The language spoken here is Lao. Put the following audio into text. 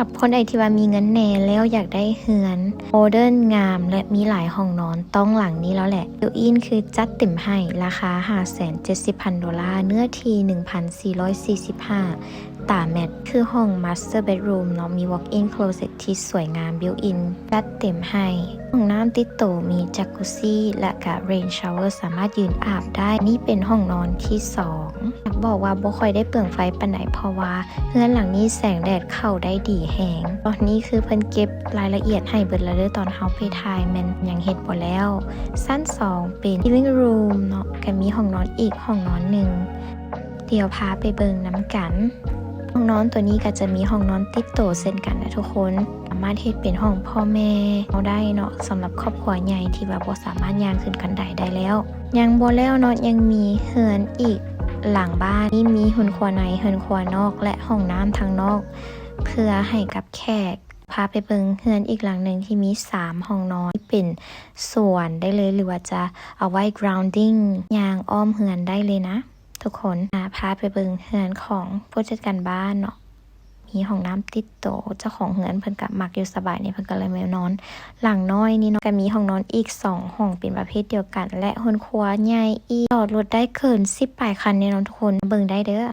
ກັບຄົນໃດທີ່ວ່າມີເງິນແດ່ແລ້ວຢາກໄດ້ເຮືອນໂມເດີນງາມ ແລະ ມີຫຼາຍຫ້ອງນອນ ຕ້ອງຫຼັງນີ້ແລ້ວແຫຼະ. Built-in ຄືຈັດເຕັມໃຫ້ ລາຄາຫ້າແສນເຈັດສິບພັນໂດລາ ເນື້ອທີ່ໜຶ່ງພັນສີ່ຮ້ອຍສີ່ສິບຫ້າຕາແມັດ ຄືຫ້ອງ Master Bedroom ເນາະ ມີ Walk-in Closet ທີ່ສວຍງາມ Built-in ຈັດເຕັມໃຫ້. ຫ້ອງນ້ຳຕິດໂຕມີ Jacuzzi ແລະກະ Rain Shower ສາມາດຢືນອາບໄດ້. ນີ້ເປັນຫ້ອງນອນທີສອງ. ຢາກບອກວ່າບໍ່ຄ່ອຍໄດ້ເປືອງໄຟປານໃດ ເພາະວ່າເຮືອນຫຼັງນີ້ແສງແດດເຂົ້າໄດ້ດີແຮງ. ຕອນນີ້ຄືເພິ່ນເກັບລາຍລະອຽດໃຫ້ເບິດແລ້ວເດີ້ ຕອນເຮົາໄປຖ່າຍແມ່ນຍັງເຮັດບໍ່ແລ້ວ. ຊັ້ນສອງເປັນ Living Room ເນາະ ກະມີຫ້ອງນອນອີກຫ້ອງນອນໜຶ່ງ. ດຽວພາໄປເບິ່ງນຳກັນ. ຫ້ອງນອນໂຕນີ້ກະຈະມີຫ້ອງນອນຕິດໂຕເຊັ່ນກັນນະທຸກຄົນ. ສາມາດເຮັດເປັນຫ້ອງພໍ່ແມ່ເຮົາໄດ້ເນາະ ສຳລັບຄອບຄົວໃຫຍ່ທີ່ວ່າບໍ່ສາມາດຍ່າງຂຶ້ນຄັນໄດໄດ້ແລ້ວ. ຍັງບໍ່ແລ້ວເນາະ ຍັງມີເຮືອນອີກຫຼັງບ້ານ. ນີ້ມີເຮືອນຄົວໃນ, ເຮືອນຄົວນອກ ແລະ ຫ້ອງນ້ຳທາງນອກ ເພື່ອໃຫ້ກັບແຂກ. ພາໄປເບິ່ງເຮືອນອີກຫຼັງໜຶ່ງທີ່ມີສາມຫ້ອງນອນ ເປັນສວນໄດ້ເລີຍ ຫຼືວ່າຈະເອົາໄວ້ grounding ຍ່າງອ້ອມເຮືອນໄດ້ເລີຍນະທຸກຄົນ. ອາ ພາໄປເບິ່ງເຮືອນຂອງຜູ້ຈັດການບ້ານເນາະ ມີຫ້ອງນ້ຳຕິດໂຕ. ເຈົ້າຂອງເຮືອນເພິ່ນກະມັກຢູ່ສະບາຍນີ້ ເພິ່ນກະເລີຍມານອນຫຼັງນ້ອຍນີ້ເນາະ. ກະມີຫ້ອງນອນອີກສອງຫ້ອງເປັນປະເພດດຽວກັນ ແລະ ເຮືອນຄົວໃຫຍ່ອີກ ຈອດລົດໄດ້ເກີນສິບປາຍຄັນແນ່ນອນທຸກຄົນ. ເບິ່ງໄດ້ເດີ້.